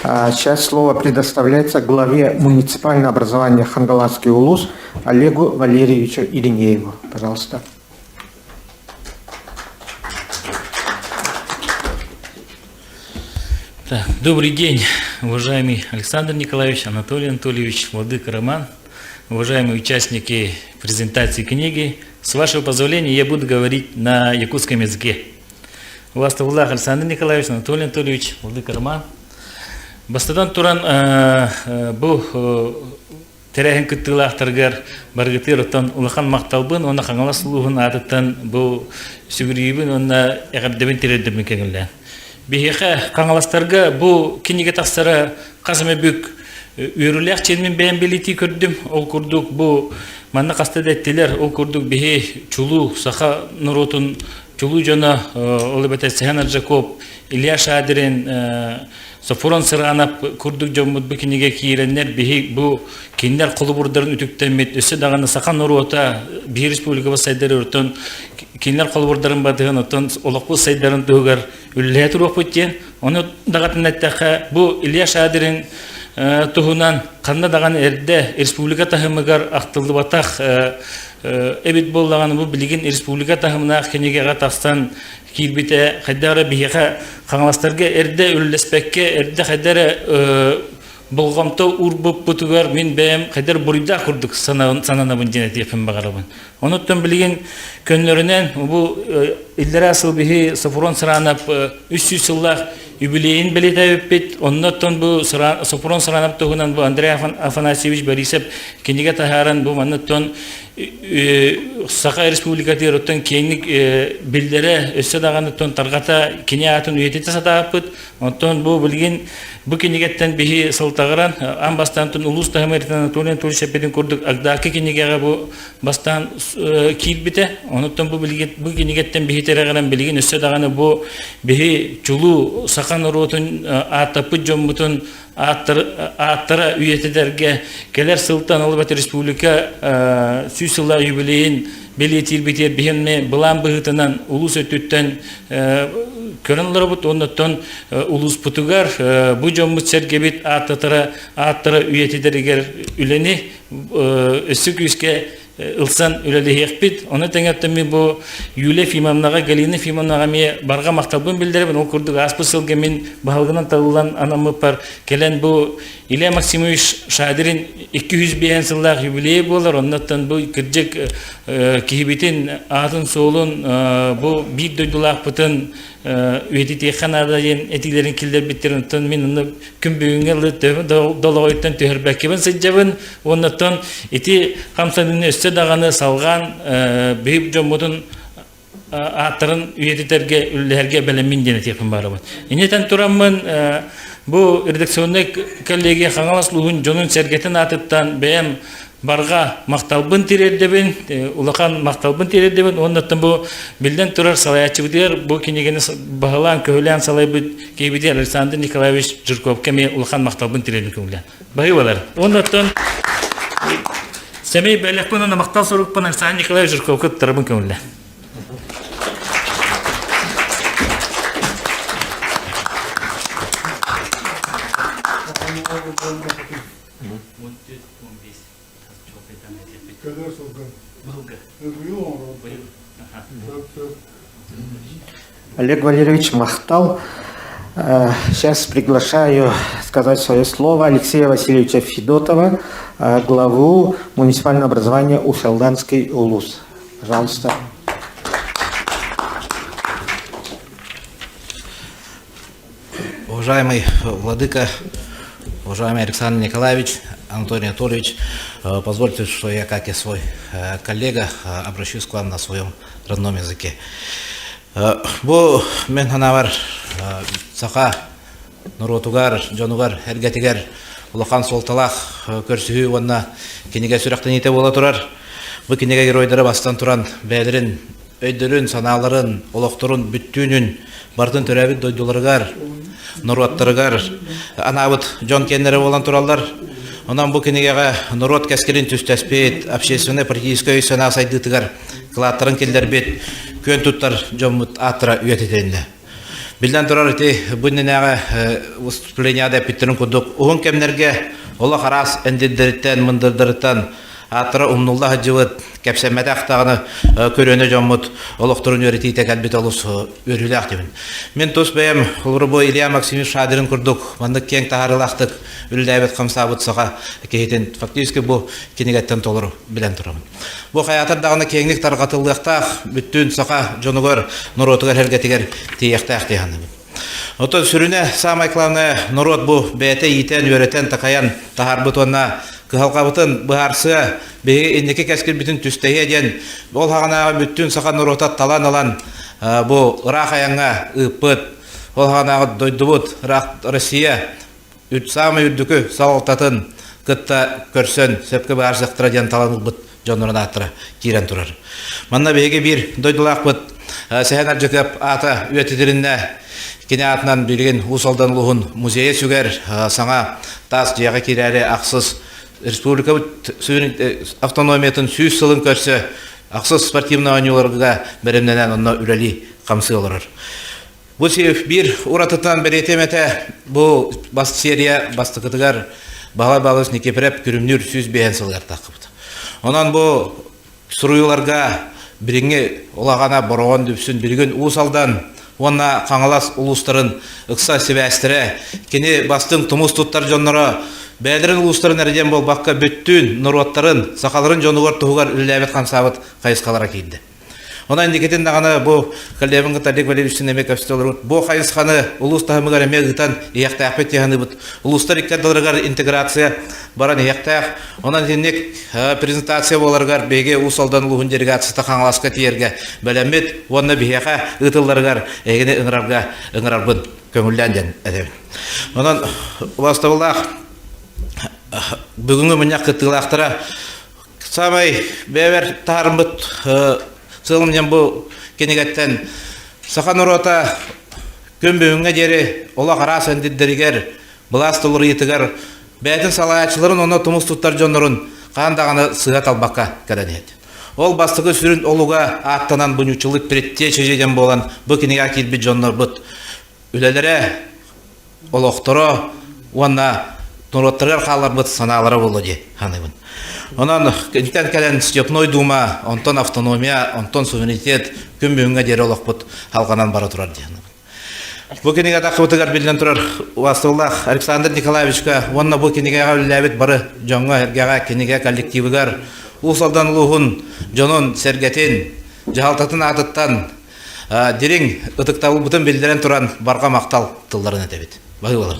Сейчас слово предоставляется главе муниципального образования Хангаласский улус Олегу Валерьевичу Иринееву. Пожалуйста. Так, добрый день, уважаемый Александр Николаевич, Анатолий Анатольевич, Владыка Роман, уважаемые участники презентации книги. С вашего позволения я буду говорить на якутском языке. Убаастабыллаах Александр Николаевич, Анатолий Анатольевич, Владыка Роман. Бастатан туран бу тэрээһин кыттыылаахтарыгар барыгытыгар оттон улахан махталбын уонна Хаҥалас улууһун аатыттан бу сүгүрүйүүбүн уонна эҕэрдэбин тириэрдэрбин көҥүллээн. Биһиэхэ Хаҥаластарга бу кинигэ тахсара хас эмэ бүк үөрүүлээх чиэнмин бэйэм билитии көрдүм. Ол курдук бу манна хаста да эттилэр, ол курдук биһи чулуу саха норуотун чулуу дьоно, ол эбэтэр Сэһэн Аржаков, Илья Шадрин, Софрон Сыранов курдук дьоммут бу кинигэ киирэннэр биһи бу кинилэр холобурдарын үтүктэммит өссө даҕаны саха норуота биһи республикабыт сайдар оттон кинилэр холобурдарын батыһан оттон олохпут сайдарын туһугар үлэлэһэ туруохпут диэн ону даҕатын эттэххэ бу Илья Шадрин туһунан ханна даҕаны эрдэ республика таһымыгар ахтыллыбатах эбит буоллаҕына бу билигин республика таһымнаах кинигэҕэ тахсан киирбитэ хайдах эрэ биһиэхэ Хаҥаластарга эрдэ үллэспэккэ эрдэ хайдах эрэ болҕомто уурбуппутугар мин бэйэм хайдах буруйдаах курдук сананабын диэн этиэхпин баҕарабын. Онуттан билигин көннөрүнэн бу иллэрээ сыл биһи Софрон Сыранов 300 сыллаах юбилейин бэлиэтээбиппит. Оннуттан бу Софрон Сыранов туһунан бу Андрей Афанасьевич Борисов кинигэ таһааран бу манныттан Саха Республикатыгар оттон киэҥник биллэрэ, өссө даҕаны тарҕата кини аатын үйэтитэ сатааппыт. Оттон бу билигин бу кинигэттэн биһи сылтаҕыран аан бастаан улуус таһымыгар Анатолий Анатольевич эппитин курдук Агдаакы кинигэҕэ бу бастаан киирбитэ. Онуттан бу билигин бу кинигэттэн биһи тэрэҕирэн билигин өссө даҕаны бу биһи чулуу саха норуотун ааттаппыт дьоммутун ааттара үйэтитэргэ кэлэр сылтан ылбат республика сүүс сыллаах юбилейин бэлиэтиирбитигэр биһиэннэ былаан быһыытынан улуус өттүттэн көрөн олоробут оннуттан улууспутугар бу дьоммут сэргэбит ааттатара ааттара үйэтитэригэр үлэни өссө күүскэ ылсан үлэлэһиэхпит. Ону тэҥэ мин бу Юлия Ефимовнаҕа, Галина Ефимовнаҕа эмиэ барҕа махталбын биллэрэбин. Ол курдук ааспыт сылга мин баһылыгынан талыллан анаммыппар кэлэн бу Илья Максимович Шадрин 205 сыллаах юбилейа буолар. Оннуттан бу кырдьык киһибитин аатын-суолун бу биир дойдулаахпытын үйэтитиэххэ наада диэн этиилэрин киллэрбиттэрин оттон мин онно күн бүгүҥҥэ долоҕойуттан түһэрбэккэбин сылдьабын уоннаттан ити хамсаныыны өссө даҕаны салҕаан биһиги дьоммутун ааттарын үйэтитэргэ үллэһэргэ бэлэммин диэн этиэхпин баарабын. Иннитэн тураммын бу редакционнай коллегия Хаҥалас улууһун дьонун-сэргэтин аатыттан бэйэм барҕа махталбын тириэрдэбин, улахан махталбын тириэрдэбин уонна бу биллэн турар салайааччыбытыгар бу кинигэни баһылаан-көһүлээн салайбыт киһибитигэр Александр Николаевич Жирковка эмиэ улахан махталбын тириэрдин көҥүллээн. Баһыыбалар. Уоннаттан сэмэй бэлэхпин уонна махтал сурукпун Александр Николаевич Жирковка туттарабын көҥүллээн. Олег Валерьевич Махтал. Сейчас приглашаю сказать свое слово Алексея Васильевича Федотова, главу муниципального образования Усть-Алданский улус. Пожалуйста. Уважаемый владыка, уважаемый Александр Николаевич, Анатолий Анатольевич, позвольте, что я, как и свой коллега, обращусь к вам на своем родном языке. Бу мен санаабар саха норуотугар, дьонугар, эргэтигэр улахан суолталаах көрсүһүү уонна кинигэ сүрэхтэниитэ буола турар. Бу кинигэ геройдара бастан туран бэйэлэрин өйдөрүн, санааларын, олохторун бүттүүнүн барытын төрөөбүт дойдуларыгар, норуоттарыгар анаабыт дьон киэннэрэ буолан тураллар. Онон бу кинигэҕэ норуот кэскилин түстэспит, общественнай политическай өй-санаа сайдыытыгар кылааттарын киллэрбит күөн туттар дьоммут ааттара үйэтитилиннэ. Биллэн турар ити бу иннинээҕи выступлениеда эппиттэрин курдук уһун кэмнэргэ олох араас эндирдэриттэн, мындырдарыттан ааттара умнулла сылдьыбыт, кэпсэммэтэх даҕаны көлүөнэ дьоммут олохторун үөрэтиитэ кэлбит олус үөрүүлээх диибин. Мин тус бэйэм холобур Илья Максимович Шадрин курдук маннык киэҥ таһаарыылаахтык үлэлээбит хамсаабыт саха киһитин фактически бу кинигэттэн толору билэн турабын. Бу хайаатар даҕаны киэҥник тарҕатыллыахтаах бүттүүн саха дьонугар, норуотугар эргэтигэр тиийиэхтээх дии саныыбын. Оттон сүрүнэ, самое главное, норуот бу бэйэтэ иитэн, үөрэтэн, такайан таһаарбыт уонна кыһалҕабытын быһаарсыа, биһиги инники кэскилбитин түстэһиэ диэн ол хаҕанааҕы бүттүүн саха норуота талан ылан бу ыраах айаҥҥа ыыппыт, ол хаҕанааҕы дойдубут, ыраах Россия саамай үрдүкү салалтатын кытта көрсөн сөпкө быһаарсыахтара диэн талан ылбыт дьоннорун ааттара киирэн турар. Манна биһиги биир дойдулаахпыт Сэһэн Ардьакыап аата үйэтитилиннэ. Кини аатынан билигин Уус Алдан улууһун музейа сүгэр саҥа таас дьиэҕэ киирээри ахсыс республикабыт автономиятын 100 сылын көрсө ахсыс спортивнай оонньууларга бэлэмнэнэн онно үлэлии хамсыы олорор. Бу биир уратытынан бэлиэтиэм этэ, бу бас серия бастакытыгар Баһылай Павлович Никифоров Күрүмнүүр 105 сылыгар таххыбыт. Онон бу суруйууларга билиҥҥи улахана Бороҕон Дүпсүн билигин Уус Алдан уонна Хаҥалас улуустарын ыкса сибээстэрэ, кини бастыҥ тумус туттар дьонноро бэйэлэрин улуустарын эрэ диэн буолбакка бүттүүн норуоттарын, сахаларын дьонугар туһугар үлэлээбит-хамсаабыт хайысхалара киирдэ. Онон инникитин даҕаны бу коллегабын кытта Олег Валерьевичтин эмиэ көрсө олорбут. Бу хайысханы улуус таһымыгар эмиэ ыытан иһиэхтээхпит дии Улуустар икки ардыларыгар интеграция баран иһиэхтээх. Онон итинник презентация буоларыгар биһиги Уус Алдан улууһун делегацията Хаҥаласка тиийэргэ бэлэммит уонна биһиэхэ ыытылларыгар эһигини ыҥырарга ыҥырарбын көҥүллээн диэн этэбин. Онон убастабыллаах бүгүҥҥү мунньах кыттыылаахтара Саамай бэйэбэр таһаарбыт сыалым диэн бу кинигэттэн саха норуота күн бүгүҥҥэ диэри олох араас эндирдэригэр, былаас толоруйуутугар бэйэтин салайааччыларын уонна тумус туттар дьоннорун хаһан даҕаны сыыһа талбакка кэлэн иһит. Ол бастакы сүрүн олуга ааттанан буньууччулук предтеча диэн буолан бу кинигэҕэ киирбит дьоннорбут үлэлэрэ олохторо уонна норуоттарыгар хаалларбыт санаалара буолуо дии саныыбын. Онон интэн кэлэн Степной Дума, онтон автономия, онтон суверенитет күн бүгүҥҥэ диэри олохпут халҕанан бара турар дии саныыбын. Бу кинигэ тахсыбытыгар биллэн турар убастабыллаах Александр Николаевичка уонна бу кинигэҕэ үлэлээбит бары дьоҥҥо-сэргэҕэ, кинигэ коллективыгар Уус Алдан улууһун дьонун, сэргэтин, дьаһалтатын аатыттан Дириҥ ытыктабылбытын биллэрэн туран барҕа махтал тылларын этэбит. Баһыыбалар.